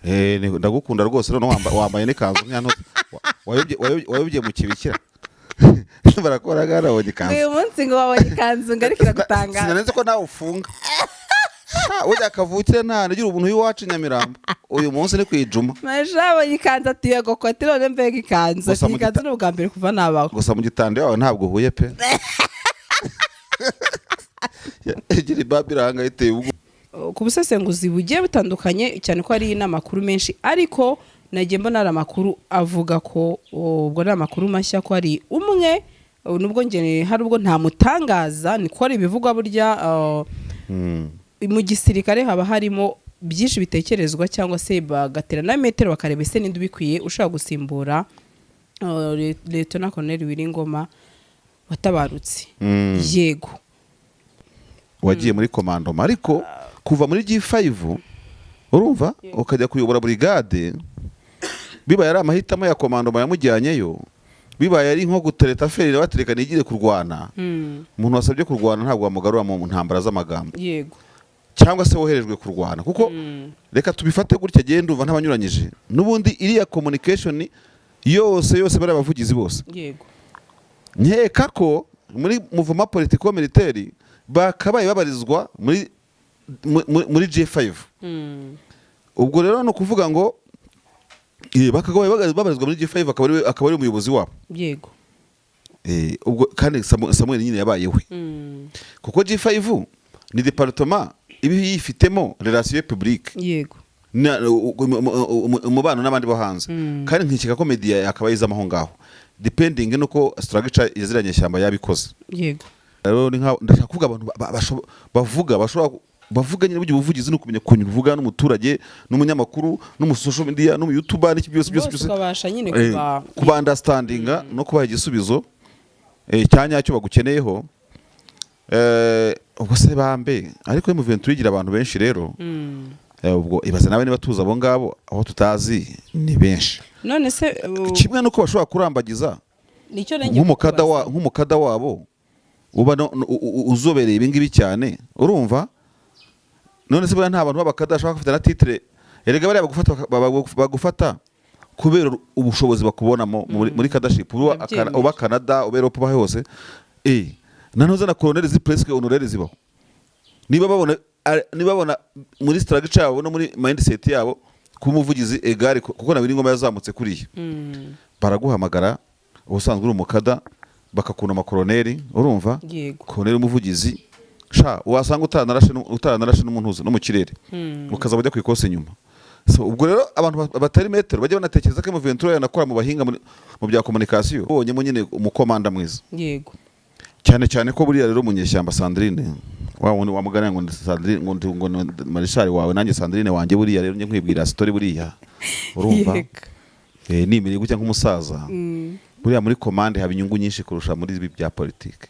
Ndagukunda rwose. None wambaye n'ikanzu nk'iya wayobye mu kibikira, barakora nabonye ikanzu. Uyu munsi ngo wabonye ikanzu ngo ariko iragutangaza. Sinaneze ko nawe ufunga. Sha, burya kavukire nta ugira ubuntu iwacu i Nyamirambo. Uyu munsi ni ku ijuma. Maje abonye ikanzu ati: "Yego koti, none mbega ikanzu." Gusa Ati: mu "Ikanzu ni ubwa mbere kuva nabaho." Gusa mu gitanda yawe ntabwo uhuye pe. Igira ibabi irahanga iteye ubwoba. Ku busesenguzi bugiye butandukanye, cyane ko hari n'amakuru menshi, ariko nagiye mbona hari amakuru avuga ko, ubwo ni amakuru mashya, ko hari umwe, nubwo njye hari ubwo ntamutangaza, ni ko hari ibivugwa burya mu gisirikare haba harimo byinshi bitekerezwa, cyangwa se bagatera na metero bakareba ese ninde ubikwiye ushobora gusimbura Lieutenant Colonel Willy Ngoma watabarutse. Yego. Wagiye muri commandement, ariko kuva muri G5, urumva, ukajya kuyobora brigade, bibaye ari amahitamo ya commandement yamujyanyeyo, bibaye ari nko gutereta feri batereka nigire kurwana. Umuntu wasabye kurwana ntabwo wamugarura mu ntambara z'amagambo. Cyangwa se woherejwe kurwana, kuko reka tubifate gutya, genda ndumva ntabanyuranyije n'ubundi iriya communication yose yose, bariya bavugizi bose, nkeka ko muri mouvement politico militaire bakabaye babarizwa muri G5. Ubwo rero ni ukuvuga ngo bakabaye babarizwa muri G5, akaba ari umuyobozi wabo. Ubwo kandi Samuel nyine yabaye we, kuko G5 ni département iba yifitemo relation publique, umubano n'abandi bo hanze. Kandi nkikeka ko media yakaba yizamo aho ngaho, depending nuko structure yaziranye shyamba yabikoze. Rero ni nka ndashaka kuvuga abantu bavuga, bashobora bavuga nyine. Burya ubuvugizi ni ukumenya ukuntu uvuga n'umuturage n'umunyamakuru n'umu social media n'umu youtuber n'iki byose byose bose, byose. Ukabasha nyine kuba kuba understandinga no kubaha igisubizo cya nyacyo bagukeneyeho. Ubwo se bambe, ariko M23 igira abantu benshi rero. Ubwo ibaze nawe niba tuzi abo ngabo, aho tutazi ni benshi. None se Kimwe nuko bashobora kurambagiza nicyo nenge nk'umukada kukubaza. Nk'umukada wabo uba uzobereye ibi ngibi cyane, urumva? None se buriya nta bantu b'abakada bashobora gufata na titre? Erega bariya bagufata bagufata kubera ubushobozi bakubonamo muri cadreship uba Ndabyemera. Uba Canada, uba Europe, uba hose, nanoza na colonel zi presque honoraire zibaho. Niba babona muri structure yabo no muri mindset yabo kuba umuvugizi egare, kuko na Ngoma yazamutse kuriya, baraguhamagara ubusanzwe uri umukada, bakakuna amakoroneri, urumva? Koroneri umuvugizi sha, wasanga utaranarashe n'umuntu no mu kirere, ukaza ujya ku ikosi nyuma. So, ubwo rero abantu batari metero bajya banatekereza ko M23 yanakora mu bahinga mu bya communication, ubonyemo nyine umukomanda mwiza. Cyane cyane ko buriya rero munyeshyamba Sandrine wa wundi wamugana ngo ndi Sandrine, ngo ndi marishari wawe, nanjye Sandrine wanjye, buriya rero njye nkwibwira story buriya, urumva? Nimereye gutya nk'umusaza. Buriya muri commande haba inyungu nyinshi kurusha muri ibi bya politike,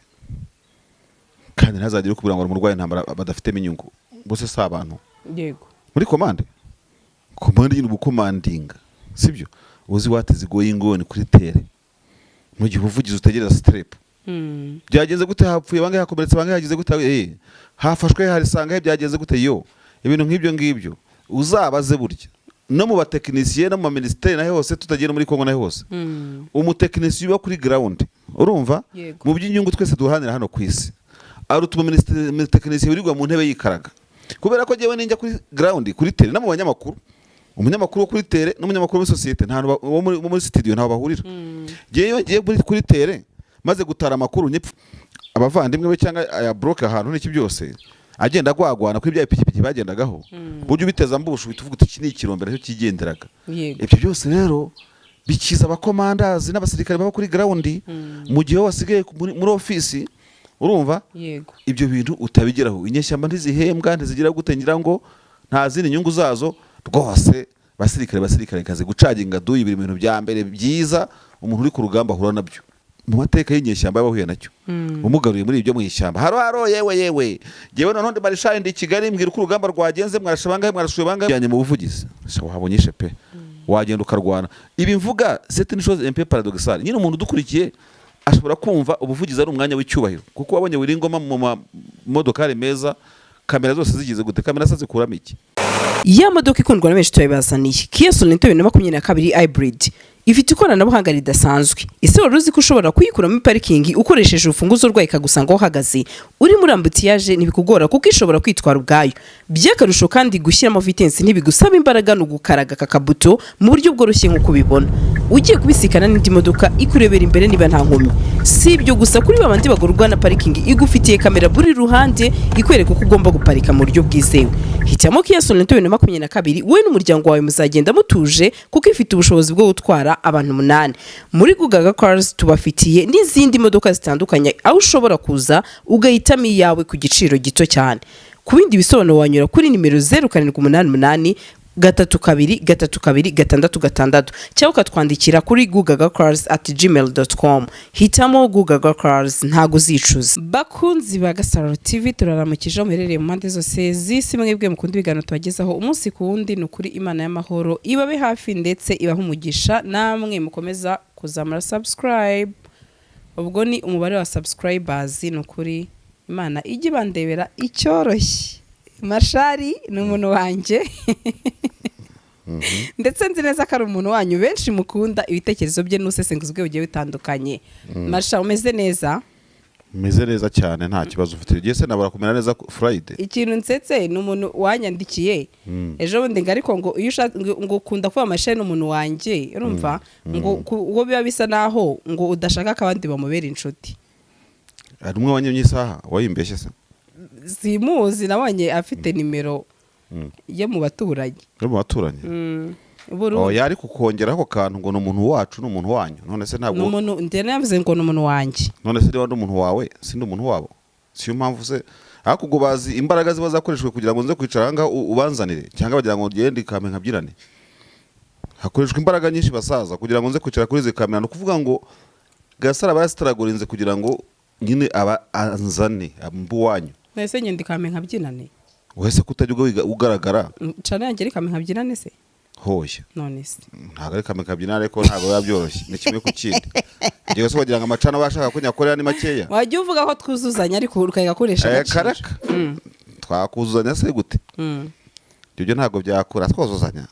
kandi ntazagire ukubwira ngo umurwayi intambara badafitemo inyungu, bose si abantu. Muri commande nyine uba ukomandinga, sibyo? Uzi what is going on kuri terrain, mu gihe ubuvugizi utegereza step. Byagenze gute? Hapfuye bangahe? Hakomeretse bangahe? Hagize gute? Hafashwe hari sangahe? Byagenze gute? Yo, ibintu nk'ibyo ngibyo uzabaze. Burya no mu batekinisiye no mu maminisiteri naho hose, tutagiye no muri Kongo naho hose, umutekinisiye uba kuri ground, urumva, mu by'inyungu twese duharanira hano ku isi, aruta umutekinisiye wirirwa mu ntebe yikaraga, kubera ko njyewe ninjya kuri ground, kuri terrain, no mu banyamakuru, umunyamakuru wo kuri terrain n'umunyamakuru muri sosiyete nta hantu wo muri studio ntaho bahurira. Ngewe iyo ngiye kuri terrain maze gutara amakuru, nyipfa abavandimwe be cyangwa aya broke ahantu n'iki byose, agenda agwagwana kuri bya ipikipiki bagendagaho, buryo ubiteza mbushu uhita uvuga uti: "Iki ni ikirombe nacyo cyigenderaga." Ibyo byose rero bikiza abakomandazi n'abasirikare baba kuri ground, mu gihe wowe wasigaye muri ofisi, urumva? Ibyo bintu utabigeraho. Inyeshyamba ntizihembwa, ntizigira gute, ngira ngo nta zindi nyungu zazo rwose. Basirikare kazi gucaginga duyi biri mu bintu bya mbere byiza umuntu uri ku rugamba ahura nabyo mu mateka y'inyeshyamba yabahuye nacyo. Umugaruye muri ibyo mu ishyamba, haro haro, yewe yewe, yewe, noneho ndi marishali, ndi i Kigali, mbwira uko urugamba rwagenze, mwarashe bangahe, mwarashuye bangahe? Bijyanye mu buvugizi sha, wahabonyeshe pe, wagenda ukarwana. Ibi mvuga, c'est une chose un peu paradoxale nyine. Umuntu udukurikiye ashobora kumva ubuvugizi ari umwanya w'icyubahiro, kuko wabonye Willy Ngoma mu mamodokari meza, kamera zose zigize gute? Kamera se zikuramo iki? Ya modoka ikundwa na benshi turabibazaniye, Kia Sorento 2022 hybrid, ifite ikoranabuhanga ridasanzwe. Ese wari uzi ko ushobora kuyikura muri parikingi ukoresheje urufunguzo rwayo, ikagusanga aho uhagaze? Uri muri embouteillage ntibikugora kuko ishobora kwitwara ubwayo. By'akarusho kandi, gushyiramo vitesse ntibigusaba imbaraga, ni ugukaraga aka kabuto mu buryo bworoshye. Nk'uko ubibona, ugiye kubisikana n'indi modoka ikurebera imbere niba nta nkomyi. Si ibyo gusa, kuri babandi bagorwa na parikingi, igufitiye kamera buri ruhande ikwereka uko ugomba guparika mu buryo bwizewe. Hitamo Kia Sorento 2022, wowe n'umuryango wawe muzagenda mutuje kuko ifite ubushobozi bwo gutwara abantu umunani. Muri Gugaga Cars tubafitiye n'izindi modoka zitandukanye, aho ushobora kuza ugahitamo iyawe ku giciro gito cyane. Ku bindi bisobanuro wanyura kuri nimero 0788322366 cyangwa ukatwandikira kuri gugagacars@gmail.com. Hitamo Gugaga Cars, ntago uzicuza. Bakunzi ba Gasaro TV, turaramukije aho muherereye mu mpande zose z'isi, mwebwe mukunda ibiganiro tubagezaho umunsi ku wundi. Ni ukuri Imana y'amahoro ibabe hafi ndetse ibahe umugisha, namwe mukomeza kuzamura subscribe, ubwo ni umubare wa subscribers. Ni ukuri Imana ijye ibandebera icyoroshye. Mashari ni umuntu wanjye, ndetse nzi neza ko ari umuntu wanyu benshi mukunda ibitekerezo bye n'ubusesenguzi bwe bugiye butandukanye. Masha, umeze neza? Meze neza cyane, nta kibazo ufite. Igihe se nabura kumera neza Friday? Ikintu nsetse ni umuntu wanyandikiye ejo bundi ngo ariko ngo iyo ushatse ngo ukunda kuba Mashari ni umuntu wanjye, urumva ngo uwo biba bisa naho ngo udashaka ko abandi bamubera inshuti. Hari umwe wanyimye isaha wayimbeshye se? Simuzi, nabonye afite nimero yo mu baturanyi. Yo mu baturanyi? Burundi. Oya, ariko kongeraho ako kantu ngo ni umuntu wacu, ni umuntu wanyu, none se Ni ntabwo umuntu ndende, yavuze ngo ni umuntu wanjye. None se niba ndi umuntu wawe, sindi umuntu wabo? Siyo mpamvu se ariko ubwo bazi imbaraga ziba zakoreshejwe kugira ngo nze kwicara aha ngaha ubanzanire, cyangwa bagira ngo ngende kame nkabyirane? Hakoreshwa imbaraga nyinshi, basaza, kugira ngo nze kwicara kuri izi kamera. Ni ukuvuga ngo Gasaro aba yasitaragorinze kugira ngo nyine aba anzane mbu wanyu. Mbese ngende kame nkabyinane? Wese kutajya ugaragara. Cana yanjye ari kame nkabyinane se? Hoya. None se? Ntabwo ari kame kabyina, ariko ntabwo biba byoroshye, ni kimwe ku kindi. Ngewe se wagira ngo amacana bashaka ko nyakorera ni makeya? Wajya uvuga ko twuzuzanya ariko ukayakoresha agaciro. Karaka twakuzuzanya se gute? Ibyo ntabwo byakura twuzuzanya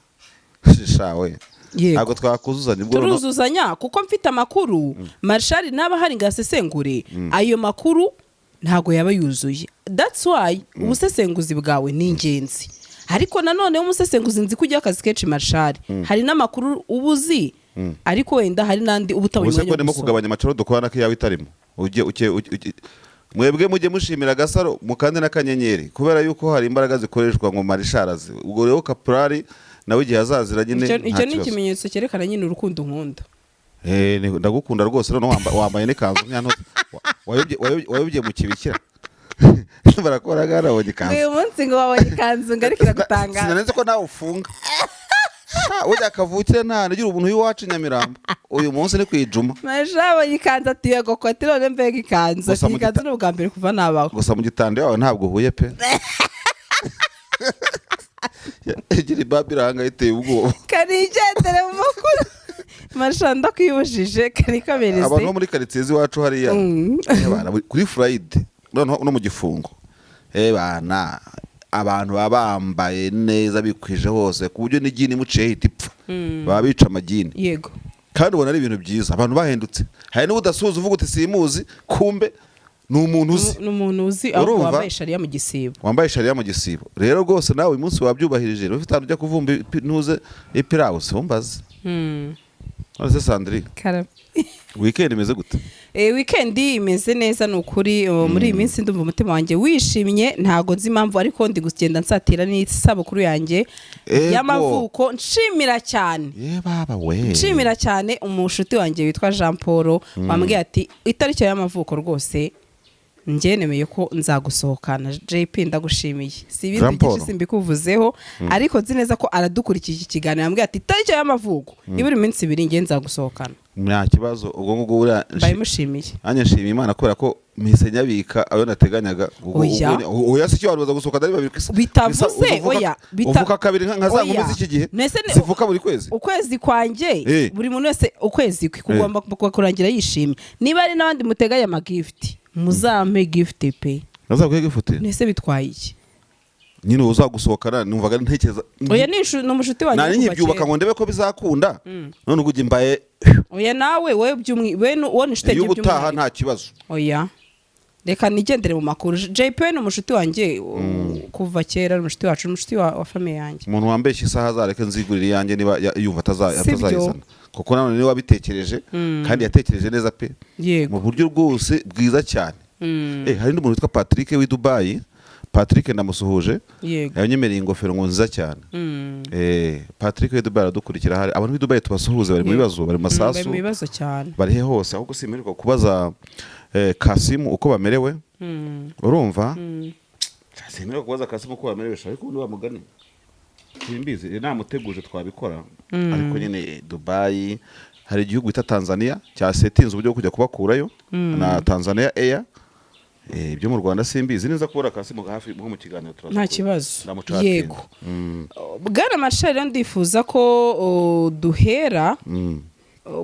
shawe. Ntabwo twakuzuzanya ubwo noneho- Turuzuzanya kuko mfite amakuru Marshal naba hari ngo asesengure ayo makuru, ntabwo yaba yuzuye. That's why ubusesenguzi bwawe ni ingenzi, ariko nanone umusesenguzi nzi ko ujya akazi kenshi Marshal, hari n'amakuru uba uzi, ariko wenda hari n'andi uba utabonye Ubuse ko umwanya wo ndimo gusoma. kugabanya amacaro dukorana ko iyawe itarimo, ujye mwebwe mujye mushimira Gasaro mukande n'akanyenyeri, kubera yuko hari imbaraga zikoreshwa ngo marisharazi. Ubwo rero Kaporari nawe igihe azazira nyine Icyo nta icyo ni kibazo. ikimenyetso cyerekana nyine urukundo nkunda. Ndagukunda rwose. Noneho wambaye n'ikanzu nk'iya wayobye mu kibikira, barakora garabonye ikanzu. Uyu munsi ngo wabonye ikanzu ngo ariko iragutangaza. Sinaneze ko nawe ufunga. Sha, burya kavukire nta ugira ubuntu iwacu i Nyamirambo. Uyu munsi ni ku ijuma. Masha abonye ikanzu ati yego koti, none mbega ikanzu. Gusa Ati mu ikanzu ni ubwa mbere kuva nabaho. Gusa mu gitanda yawe ntabwo uhuye pe. Igira ibabi iranga iteye ubwoba. Kanigendere mu makuru Masha, ndakwibujije karikomereze. Abantu bo muri karitsiye z'iwacu hariya, bana, kuri Friday noneho no mu gifungo, bana, abantu baba bambaye neza bikwije hose ku buryo n'igini imuciye ihita ipfa. Baba bica amagini. Kandi ubona ari ibintu byiza, abantu bahendutse. Hari n'udasuhuza uvuga uti simuzi, kumbe ni umuntu uzi. Ni umuntu uzi ahubwo Urumva? wambaye shariya mu gisibo. Wambaye shariya mu gisibo. Rero rwose nawe uyu munsi wabyubahirije, ufite ahantu ujya kuvumba ntuze ipirawu simbaze. None se Sandrine, Karame. weekend imeze gute? Weekend imeze neza ni ukuri. Muri iyi minsi ndumva umutima wanjye wishimye, ntago nzi impamvu, ariko ndi kugenda nsatira n'isabukuru yanjye y'amavuko. Nshimira cyane, Ye baba we! nshimira cyane umushuti wanjye witwa Jean Paul wambwiye ati itariki y'amavuko rwose njye nemeye ko nzagusohokana. JP, ndagushimiye. Si ibindi Jean Paul. byinshi simbikuvuzeho, ariko nzi neza ko aradukurikiye iki kiganiro. Yambwiye ati itariki y'amavuko ibura iminsi 2, njye nzagusohokana. Nta kibazo, ubwo ngubwo buriya Mbaye mushimiye. Nanjye nshima Imana kubera ko mpise nyabika ayo nateganyaga. Oya. Oya, si cyo, abantu baza gusohoka ari babiri Bitavuze, oya, uvuka kabiri nka za nkumi Oya. z'iki gihe zivuka buri kwezi. Ukwezi kwanjye, buri muntu wese ukwezi kwe kugomba kurangira yishimye. Niba hari n'abandi muteganya amagifuti, muzampe gifuti pe. Bazaguhe gifuti? Nese bitwaye iki? Nyine uzagusohokana, numvaga ntekereza. Oya, ni umushuti wanjye Nari kuva nkibyubaka kera. ngo ndebe ko bizakunda. None ubwo ujya mbaye Oya, nawe wowe we wowe ni inshuti iyo yanjye ubutaha by'umwihariko. Nta kibazo. Oya, reka nigendere mu makuru. JP ni umushuti wanjye kuva kera, ni umushuti wacu, ni umushuti wa famille yanjye. Umuntu wambeshya isaha azareke nzigurira iyanjye niba yumva Si byo? atazayizana, kuko nanone niwe wabitekereje kandi yatekereje neza pe, mu buryo rwose bwiza cyane. Hari n'umuntu witwa Patrick w'i Dubai. Patrick ndamusuhuje. Yanyemereye ingofero ngo nziza cyane. Patrick w'i Dubai aradukurikira. Hari abantu b'i Dubai tubasuhuze, bari mu bibazo, bari mu Bari masasu. mu bibazo cyane. Bari he hose. Ahubwo simeruka kubaza Kasimu uko bamerewe. Urumva, simeruka kubaza Kasimu uko bamerewe sha, ariko ubundi wamugani simbizi. Namuteguje twabikora. Ariko nyine Dubai, hari igihugu bita Tanzania cyasetinze uburyo bwo kujya kubakurayo na Tanzania Air. Ibyo mu Rwanda simbizi neza. Kubura Kasimu hafi nko mu kiganiro turaza Nta kibazo. Ndamucatinga. Yego. Bwana Mashari, rero ndifuza ko duhera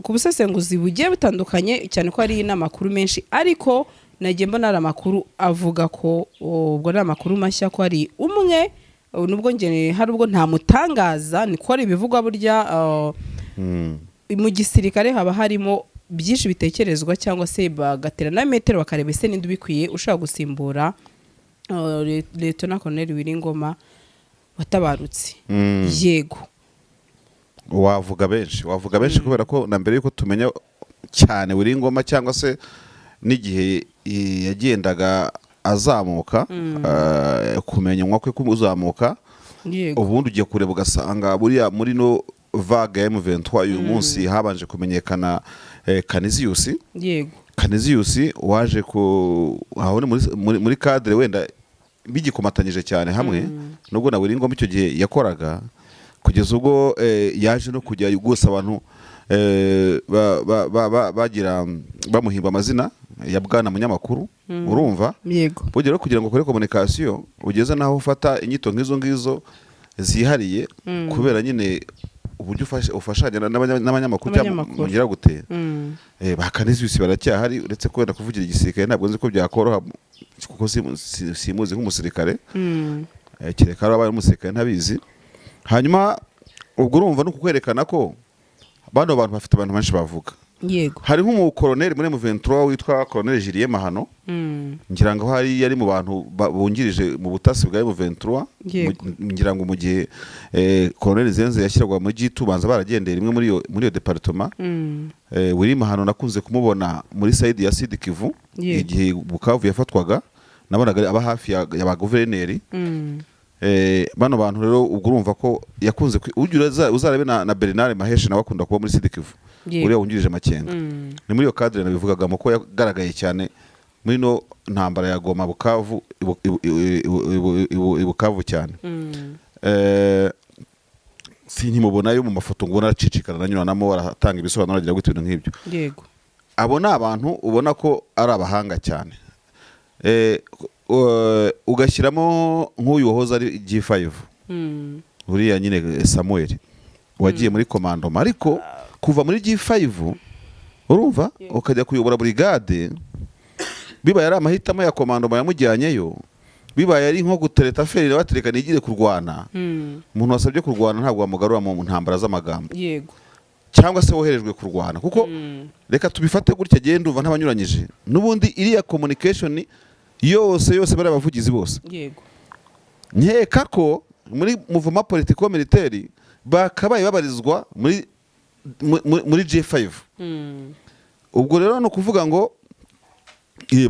ku busesenguzi bugiye butandukanye, cyane ko hari n'amakuru menshi, ariko nagiye mbona hari amakuru avuga ko ubwo ni amakuru mashya, ko hari umwe, nubwo njye hari ubwo ntamutangaza, ni ko hari ibivugwa burya mu gisirikare haba harimo byinshi bitekerezwa, cyangwa se bagatera na metero bakareba ese ninde ubikwiye ushobora gusimbura Liyetona Koloneli Willy Ngoma watabarutse. Yego. Wavuga benshi, wavuga benshi, kubera ko na mbere yuko tumenya cyane Willy Ngoma cyangwa se n'igihe yagendaga azamuka, kumenywa kwe kuzamuka, ubundi ugiye kureba ugasanga buriya muri no vague ya M23 uyu munsi habanje kumenyekana Canisius. Canisius waje ku aho ni muri cadre wenda bigikomatanyije cyane hamwe nubwo na Willy Ngoma icyo gihe yakoraga, kugeza ubwo yaje no kujya rwose abantu bagira bamuhimba amazina ya bwana munyamakuru, urumva? Yego. Burya rero kugira ngo ukore communication ugeze naho ufata inyito nk'izo ngizo zihariye, kubera nyine uburyo ufashanya n'abanyamakuru cyangwa N'abanyamakuru. mugira gute. Ba Canisius baracyahari, uretse ko wenda kuvugira igisirikare ntabwo nzi ko byakoroha, kuko simuzi nk'umusirikare. Kereka ari abaye umusirikare ntabizi. Hanyuma ubwo urumva no kukwerekana ko bano bantu bafite abantu benshi bavuga. Hari nk'umukoroneri muri M23 witwa Colonel Julien Mahano. Ngira ngo hari yari mu bantu bungirije mu butasi bwa M23. Ngira ngo mu gihe Colonel Zenze yashyirwaga muri G2, banza baragendeye rimwe muri iyo département. Willy Mahano nakunze kumubona muri side ya Sud Kivu. Igihe Bukavu yafatwaga nabonaga aba hafi ya ba guverineri. Bano bantu rero ubwo urumva ko yakunze ujya uzarabe na Bernard Maheshe nawe akunda kuba muri Sud Kivu. Uriya wungirije Makenga. Ni muri iyo cadre nabivugagamo ko yagaragaye cyane muri no ntambara ya Goma, Bukavu, i Bukavu cyane. Sinkimubona mu mafoto ngo ubona aracicikana anyuranamo aratanga ibisobanuro agira gute, ibintu nk'ibyo. Abo ni abantu ubona ko ari abahanga cyane. Ugashyiramo nk'uyu wahoze ari G5, uriya nyine Samuel wagiye muri commandement, ariko kuva muri G5 urumva ukajya kuyobora brigade, bibaye ari amahitamo ya commandement yamujyanyeyo, bibaye ari nko gutereta feri batereka nigire kurwana. Umuntu wasabye kurwana ntabwo wamugarura mu ntambara z'amagambo cyangwa se woherejwe kurwana, kuko reka tubifate gutya, genda ndumva ntabanyuranyije n'ubundi iriya communication yose yose, bariya bavugizi bose, nkeka ko muri mouvement politico militaire bakabaye babarizwa muri G5. Ubwo rero ni ukuvuga ngo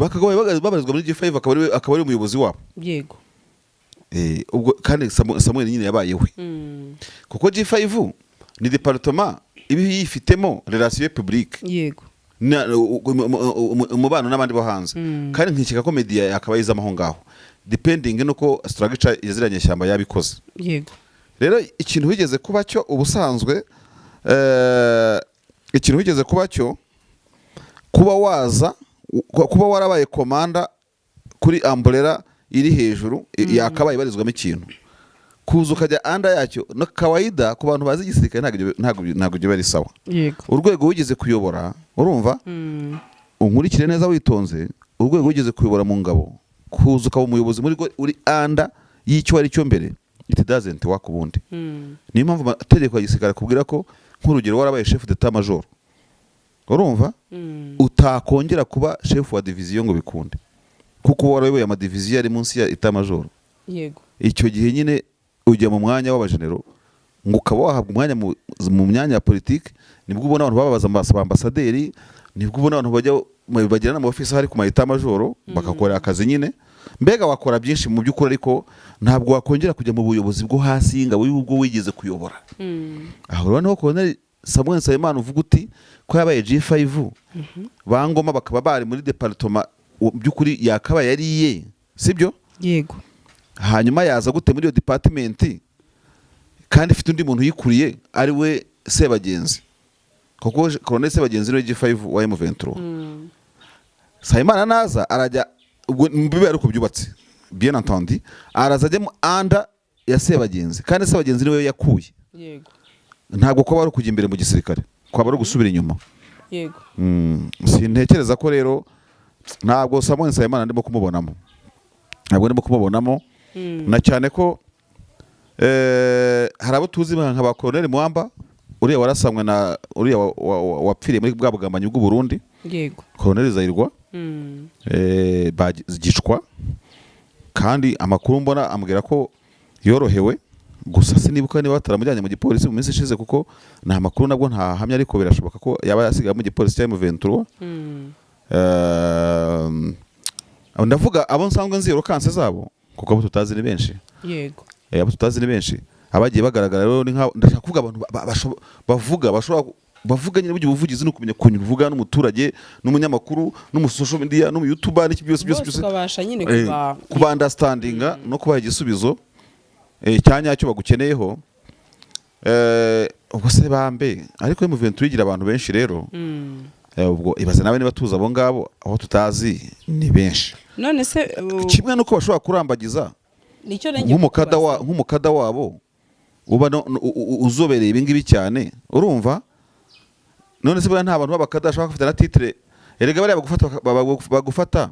bakabaye babarizwa muri G5, akaba ari umuyobozi wabo. Ubwo kandi Samuel nyine yabaye we, kuko G5 ni département iba yifitemo relation publique, umubano n'abandi bo hanze. Kandi nkikeka ko media yakaba yizamo aho ngaho, depending nuko structure yaziranye shyamba yabikoze. Rero ikintu wigeze kuba cyo ubusanzwe, ikintu wigeze kuba cyo, kuba waza kuba warabaye commander kuri umbrella iri hejuru, yakabaye ibarizwamo ikintu, kuza ukajya under yacyo no kawaida ku bantu bazi igisirikare ntabwo ibyo ari sawa. Urwego wigeze kuyobora, urumva, unkurikire neza witonze, urwego wigeze kuyobora mu ngabo, kuza ukaba umuyobozi muri rwo uri under y'icyo ari cyo mbere, it doesn't work ubundi. Niyo mpamvu amategeko ya gisirikare akubwira ko, nk'urugero, warabaye chef d'état major, urumva, utakongera kuba chef wa division ngo bikunde, kuko warayoboye amadiviziyo ari munsi ya état major. Icyo gihe nyine ujya mu mwanya w'abajenero, ngo ukaba wahabwa umwanya mu myanya ya politiki. Nibwo ubona abantu bababaza ambasaderi, nibwo ubona abantu bajya bagira n'ama ofisi hari ku ma état major, bakakorera akazi nyine. Mbega wakora byinshi mu by'ukuri, ariko ntabwo wakongera kujya mu buyobozi bwo hasi y'ingabo y'ubwo wigeze kuyobora. Aho rero niho Colonel Samuel Nsabimana uvuga uti ko yabaye G5, bangoma bakaba bari muri département, by'ukuri yakabaye ari iye, sibyo? Yego. Hanyuma yaza gute muri iyo department kandi ifite undi muntu uyikuriye, ari we Sebagenzi? Kuko Colonel Sebagenzi niwe G5 wa M23. Nsabimana naza arajya ubwo bibe ari uko byubatse, bien entendu, araza ajya mu anda ya Sebagenzi, kandi Sebagenzi niwe yakuye. Ntabwo kuba ari ukujya imbere mu gisirikare, kwaba ari ugusubira inyuma. Sintekereza ko rero, ntabwo Samuel Nsabimana ndimo kumubonamo, ntabwo ndimo kumubonamo, na cyane ko hari abo tuzi nka ba Colonel Mwamba, uriya warasamwe na uriya wapfiriye muri bwa bugambanyi bw'u Burundi. Colonel Zayirwa, bagicwa, kandi amakuru mbona ambwira ko yorohewe. Gusa sinibuka niba bataramujyanye mu gipolisi mu minsi ishize, kuko nta makuru nabwo ntahamya, ariko birashoboka ko yaba yasigaye mu gipolisi cya M23. Ndavuga abo nsanzwe nzi kanse zabo, kuko abo tutazi ni benshi. Abo tutazi ni benshi. Abagiye bagaragara rero ni nka, ndashaka kuvuga abantu bavuga, bashobora bavuga nyine. Burya ubuvugizi ni ukumenya ukuntu uvuga n'umuturage, n'umunyamakuru, n'umu social media, n'umu youtuber, n'iki byose byose bose, byose. Ukabasha nyine kuba kuba understandinga no kubaha igisubizo cya nyacyo bagukeneyeho. Ubwo se bambe, ariko M23 igira abantu benshi rero. Ubwo ibaze nawe niba tuzi abo ngabo, aho tutazi ni benshi. None se Kimwe nuko bashobora kurambagiza nicyo nenge nk'umukada kukubaza. Nk'umukada wabo uba uzobereye ibi ngibi cyane, urumva? None se buriya nta bantu b'abakada bashobora gufata na titre? Erega bariya bagufata bagufata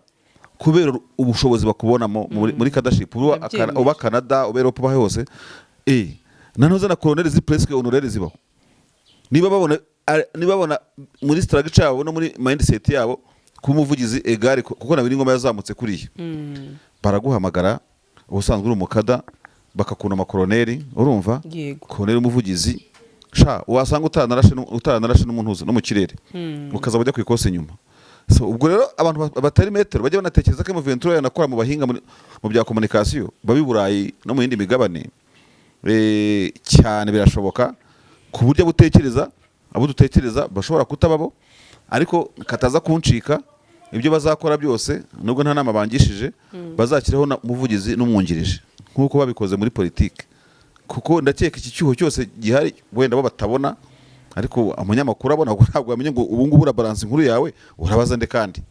kubera ubushobozi bakubonamo muri cadreship, uba Ndabyemera. Uba Canada, uba Europe, uba hose, nanuza na colonel zi presque honoraire zibaho. Niba babona muri structure yabo no muri mindset yabo kuba umuvugizi égale, kuko na ngoma yazamutse kuriya, baraguhamagara ubusanzwe uri umukada, bakakuna amakoroneri, urumva? Koroneri umuvugizi sha, wasanga utaranarashe n'umuntu no mu kirere, ukaza ujya ku ikosi nyuma. So, ubwo rero abantu batari metero bajya banatekereza ko M23 yanakora mu bahinga mu bya communication babi Burayi no mu yindi migabane, cyane birashoboka ku buryo butekereza abo dutekereza bashobora kutababo. Ariko kataza kuncika, ibyo bazakora byose, nubwo nta nama bangishije, bazashyiraho umuvugizi n'umwungirije nk'uko babikoze muri politiki, kuko ndakeka iki cyuho cyose gihari wenda bo batabona, ariko umunyamakuru abona, kuko ntabwo wamenya ngo ubu ngubu urabaransa inkuru yawe urabaza nde. Kandi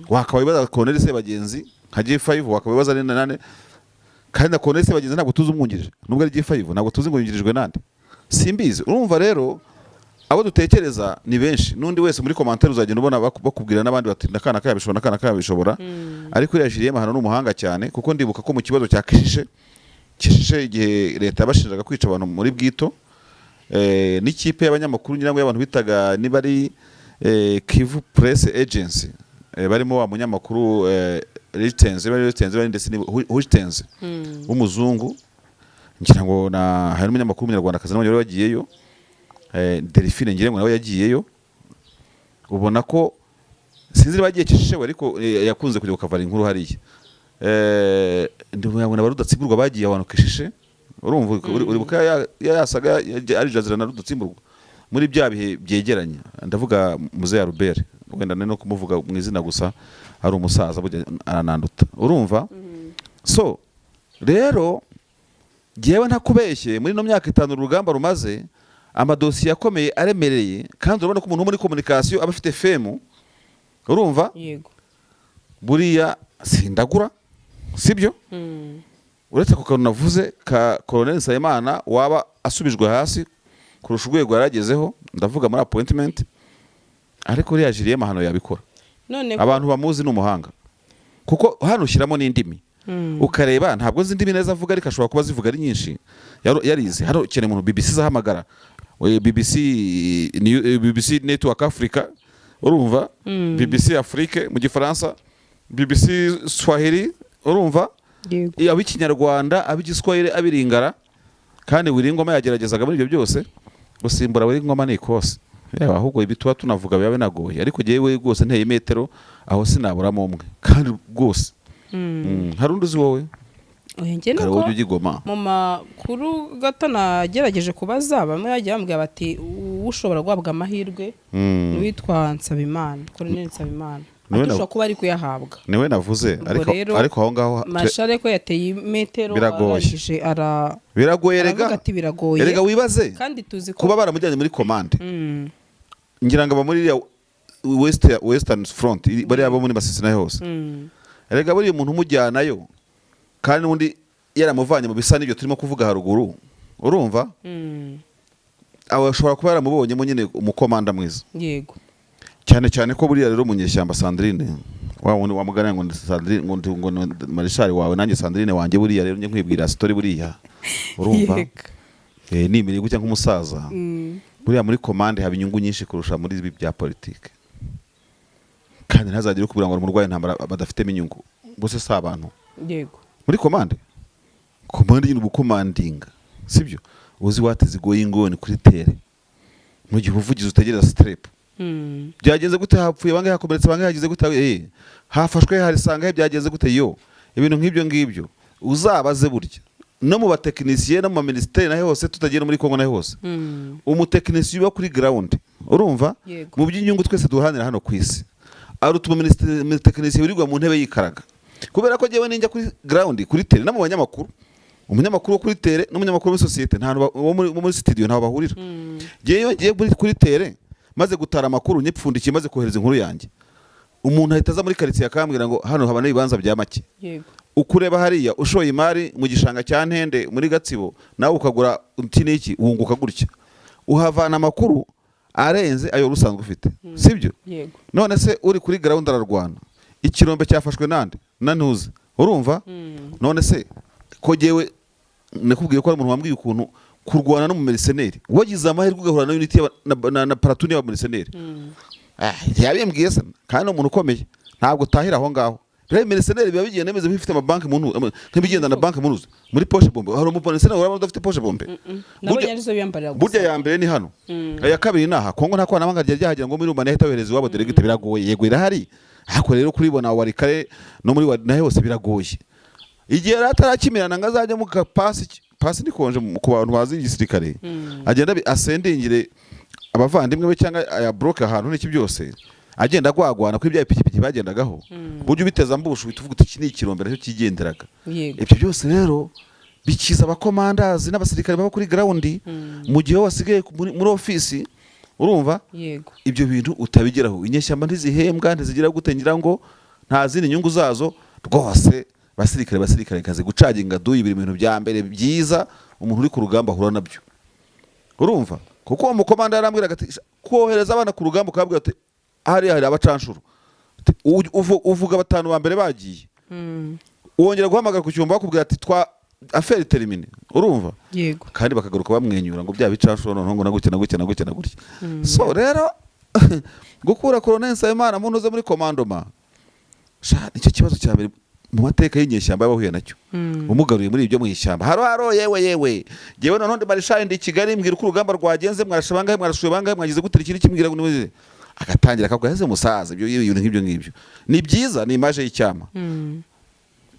wakabaye ubaza Colonel Sebagenzi nka G5, wakabaye ubaza nande nande? Kandi na Colonel Sebagenzi ntabwo tuzi umwungirije, nubwo ari G5 ntabwo tuzi ngo yungirijwe nande, simbizi. Urumva rero abo dutekereza ni benshi, n'undi wese muri commentaire uzagenda ubona bakubwira n'abandi bati nakana kayabishobora, nakana kayabishobora. Ariko uriya Julien Mahano ni umuhanga cyane, kuko ndibuka ko mu kibazo cya Kishishe, igihe leta yabashinjaga kwica abantu muri Bwito, n'ikipe y'abanyamakuru, ngira ngo y'abantu bitaga niba ari Kivu Press Agency, barimo wa munyamakuru Ritenze, bari Ritenze, bari ndetse ni Huitenze w'umuzungu, ngira ngo na hari n'umunyamakuru w'umunyarwandakazi nawe wari wagiyeyo, Delphine ngira ngo nawe yagiyeyo. Ubona ko sinzi niba yagiye Kishishe we, ariko yakunze kujya gukavara inkuru hariya. Ndabona na Rudatsimburwa bagiye ahantu Kishishe, urumva? Uribuka yasaga ari Jazira na Rudatsimburwa muri bya bihe byegeranye. Ndavuga Muzehe Albert, wenda no kumuvuga mu izina gusa ari umusaza, burya arananduta, urumva? So rero jyewe ntakubeshye, muri ino myaka 5 urugamba rumaze, amadosiye akomeye aremereye, kandi urabona ko umuntu wo muri communication aba afite fame, urumva? Yego. Buriya sindagura, sibyo? Uretse ku kantu navuze ka Colonel Nsabimana waba asubijwe hasi kurusha urwego yaragezeho, ndavuga muri appointment, ariko uriya Julien Mahano yabikora. None Abantu bamuzi ni umuhanga, kuko hano ushyiramo n'indimi. Ukareba ntabwo nzi indimi neza avuga, ariko ashobora kuba azivuga ari nyinshi, yarize. Hano ukeneye umuntu BBC izahamagara, BBC BBC Network Africa, urumva, BBC Afrique mu Gifaransa, BBC Swahili, urumva, ab'ikinyarwanda, ab'igiswahili, ab'iringara. Kandi Wiringoma yageragezaga muri ibyo byose. Gusimbura Wiringoma ni ikosi. Yewe, ahubwo ibi tuba tunavuga biba binagoye, ariko jyewe rwose nteye imetero aho sinaburamo umwe kandi rwose. Hari undi uzi wowe? Oya, njye Kare nuko wowe ujya ugigoma. Mu makuru gato nagerageje kubaza, bamwe bagiye bambwira bati ushobora guhabwa amahirwe ni uwitwa Nsabimana, Colonel Nsabimana, Niwe ati ushobora kuba ari kuyahabwa. Niwe navuze. Ubwo Ariko rero, ariko aho ngaho Mashare ko yateye imetero, Biragoye. arangije Biragoye aravuga rega. ati biragoye. Erega wibaze Kandi tuzi ko kuba baramujyanye muri commande, ngira ngo aba muri iriya western front, bariya bo muri Masisi naho hose. Erega buriya umuntu umujyanayo kandi n'undi yaramuvanye mu bisa n'ibyo turimo kuvuga haruguru, urumva, aho ashobora kuba yaramubonyemo nyine umukomanda mwiza. Cyane cyane ko buriya rero munyeshyamba, Sandrine, wa wundi wamugana ngo ndi Sandrine, ngo ni marishari wawe, nanjye Sandrine wanjye, buriya rero njye nkwibwira story, buriya urumva, nimereye gutya nk'umusaza, buriya muri commande haba inyungu nyinshi kurusha muri ibi bya politike. Kandi ntazagire ukubwira ngo umurwayi intambara badafitemo inyungu, bose si abantu. Muri commande, commande nyine ubukomandinga, sibyo? Uzi what is going on kuri terrain, mu gihe ubuvugizi utegereza step. Byagenze gute? Hapfuye bangahe? Hakomeretse bangahe? Hagize gute? Hafashwe hari sangahe? Byagenze gute? Yo, ibintu nk'ibyo ngibyo uzabaze. Burya no mu batekinisiye no mu baminisiteri naho hose, tutagiye no muri Kongo naho hose, umutekinisiye uba kuri ground, urumva, mu by'inyungu twese duharanira hano ku isi, aruta umutekinisiye wirirwa mu ntebe yikaraga. Kubera ko njyewe ninjya kuri ground, kuri terrain, no mu banyamakuru, umunyamakuru wo kuri terrain n'umunyamakuru muri sosiyete, nta hantu wo muri studio ntaho bahurira. Njyewe iyo ngiye kuri terrain, maze gutara amakuru, nyipfundikiye, maze kohereza inkuru yanjye, umuntu ahita aza muri karitsiye akambwira ngo hano haba n'ibibanza bya make. Ukureba hariya ushoye imari mu gishanga cya Ntende muri Gatsibo, nawe ukagura uti n'iki, wunguka gutya, uhavana amakuru arenze ayo wari usanzwe ufite, sibyo? Yego. None se uri kuri gahunda ararwana, ikirombe cyafashwe nande na ntuzi, urumva? None se ko jyewe nakubwiye ko hari umuntu wambwiye ukuntu kurwana n'umumercenary, wagize amahirwe ugahura na unit na platoon y'abamercenary. Yabimbwiye se, kandi ni umuntu ukomeye, ntabwo utahira aho ngaho. Rero mercenary biba bigenda bimeze nk'ibifite amabanki mu nk'ibigenda na banki mu ntuzi muri poche bombe. Hari umumercenary urabona udafite poche bombe? Nabonye arizo biyambarira gusa. Burya ya mbere ni hano, iya kabiri ni aha. Kongo nta koranabuhanga ryari ryahagera ngo muri Rumaniya ahita yohereza iwabo direct, biragoye. Yego irahari, ariko rero kuribona Warikare no muri naho hose biragoye. Igihe yari atarakimirana ngo azajye mu kapasi pasi nikonje ku bantu bazi igisirikare, agenda asendingire abavandimwe be cyangwa aya bloke ahantu n'iki byose, agenda agwagwana kuri bya ipikipiki bagendagaho. Burya ubiteza mbushu uhita uvuga uti iki ni ikirombe nacyo kigenderaga. Ibyo byose rero bikiza abakomandazi n'abasirikare baba kuri ground, mu gihe wasigaye muri ofisi, urumva, ibyo bintu utabigeraho. Inyeshyamba ntizihembwa, ntizigira gute, ngira ngo nta zindi nyungu zazo rwose. Basirikare, basirikare kazi, gucaginga duyi biri mu bintu bya mbere byiza umuntu uri ku rugamba ahura nabyo, urumva? Kuko uwo mukomanda yarambwiraga ati kohereza abana ku rugamba ukababwira ati hariya hari abacanshuro. Ati, uvuga batanu ba mbere bagiye, wongera guhamagara ku cyumba bakubwira ati twa affaire terminée, urumva? Kandi bakagaruka bamwenyura ngo bya bicanshuro noneho ngo na gutya na gutya na gutya na gutya. So rero gukura Colonel Nsabimana mu ntuze muri commandement sha, nicyo kibazo cya mbere mu mateka y'inyeshyamba yabahuye nacyo. Umugaruye muri ibyo mu ishyamba, haro haro, yewe yewe, yewe, noneho ndi marishali, ndi i Kigali, mbwira uko urugamba rwagenze, mwarashe bangahe, mwarashuye bangahe, mwagize gute, iki n'iki, mbwira ngo nimuze. Agatangira akavuga ese musaza, ibyo ibintu nk'ibyo ngibyo ni byiza, ni image y'icyama.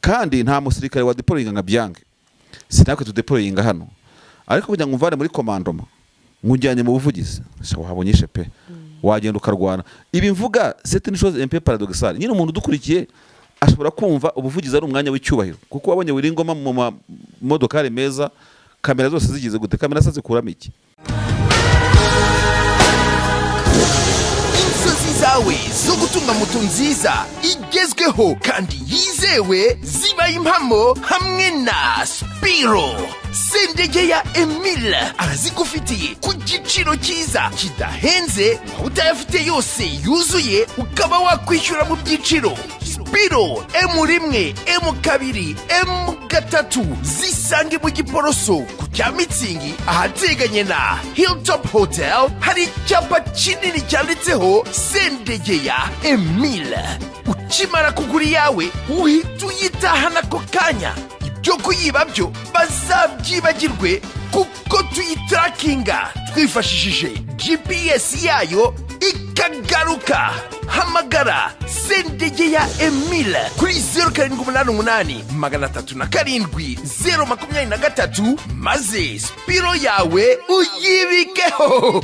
Kandi nta musirikare wa deployinga nka byange, si natwe tudeployinga hano. Ariko kugira ngo umvane muri commandement nkujyanye mu buvugizi, sha wabonyeshe pe, wagenda ukarwana. Ibi mvuga c'est une chose un peu paradoxale nyine. Umuntu udukurikiye ashobora kumva ubuvugizi ari umwanya w'icyubahiro, kuko wabonye Wiringoma mu mamodokari meza, kamera zose zigize gute, kamera se zikuramo iki? Inzozi zawe zo gutunga moto nziza igezweho kandi yizewe zibaye impamo hamwe na Spiro. Sendegeya Emile arazigufitiye ku giciro cyiza kidahenze, waba utayafite yose yuzuye ukaba wakwishyura mu byiciro. Spiro M1, M2, M3 zisange mu Giporoso ku cya Mitsingi, ahateganye na Hilltop Hotel. Hari icyapa kinini cyanditseho Sendegeya Emile. Ukimara kugura iyawe, uhita uyitahana ako kanya. Ibyo kuyiba byo bazabyibagirwe, kuko tuyitarakinga twifashishije GPS yayo ikagaruka. Hamagara Sendegeya Emile kuri 0788 307 023, maze Spiro yawe uyibikeho.